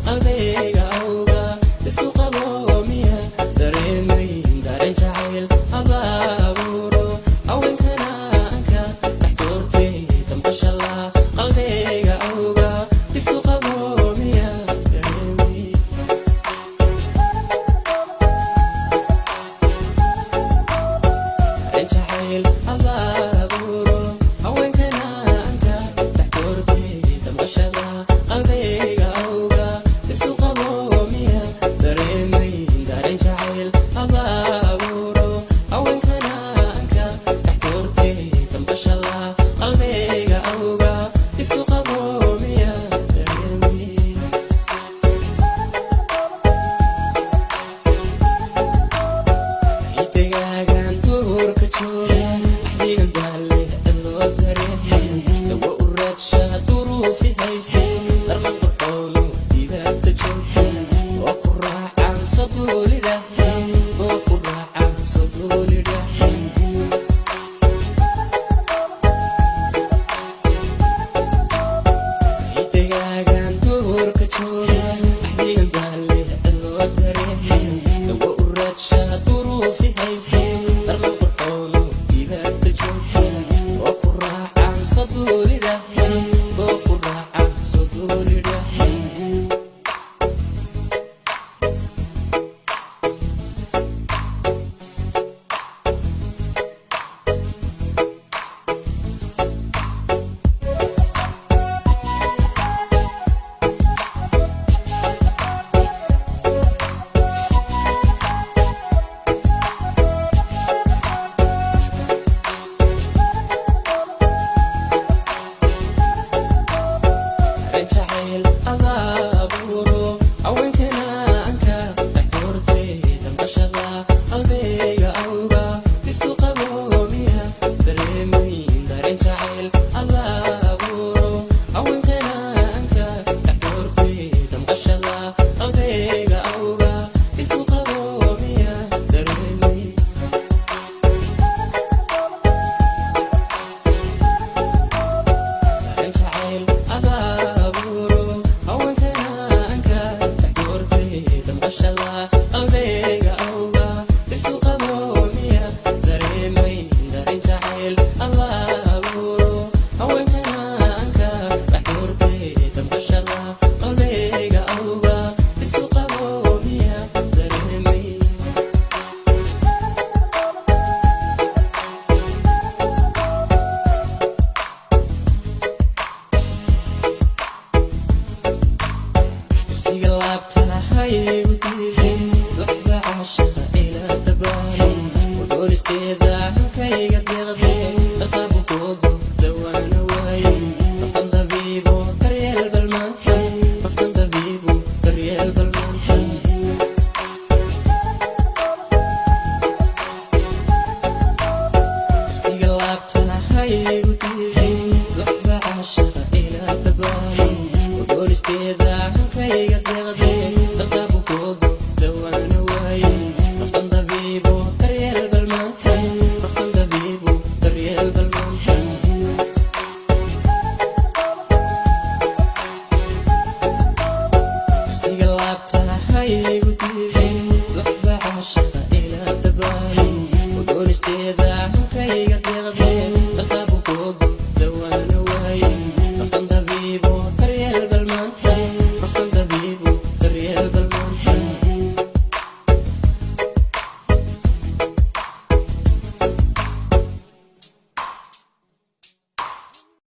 Qalbiga awga isku qabo miya dareemayn dareen jacayl abaaburo haweenkana anka dhex doortay damqashada qalbiga awga isku qabo miya dareemayn dareen jacayl abaaburo haweenkana anka dhex doortay damqashada qalbiga awga isku qabo miya dareemayn dareen jacayl abaaburo haweenkana anka dhex doortay damqashada qalbiga awga isku qabo miya dareemayn Xidigaagan duurka jooga axdigan daalle loo dareemay dawo u raadsha duruufi hayse darman qurxoonu dibaadda joogta oo ku raacaan saduulidhahda oo ku raacaan saduulidhahda. Xidigaagan duurka jooga axdigan daalle loo dareemay dawo u raadsha duruufi hayse darman qurxoonu dibaadda joogta oo ku raacaan saduulidhahda oo ku raacaan saduulidhahda. Dareen jacayl abaaburo haweenkana anka dhex doortay damqashada qalbiga awga isku qabo miya dareemayn dareen jacayl abaaburo haweenkana anka dhex doortay damqashada qalbiga awga isku qabo miya dareemayn dareen jacayl abaaburo haweenkana anka dhex doortay damqashada qalbiga awga isku qabo miya dareemayn dareen jacayl abaaburo haweenkana anka dhex doortay damqashada qalbiga awga isku qabo miya dareemayn. Darsiga laabta haygu diidin duxda caashaqa ila dabaalo wadoonisteeda hankayga deeqde dhaqabukoodo dawaana waaye naftan dabiibo daryeel balmaanta naftan dabiibo daryeel balmaanta. Darsiga laabta haygu diidin duxda caashaqa ila dabaalo wadoonisteeda hankayga deeqde dhaqabukoodo dawaana waaye naftan dabiibo daryeel balmaanta naftan dabiibo daryeel balmaanta. Darsiga laabta haygu diidin duxda caashaqa ila dabaalo wadoonisteeda hankayga deeqde.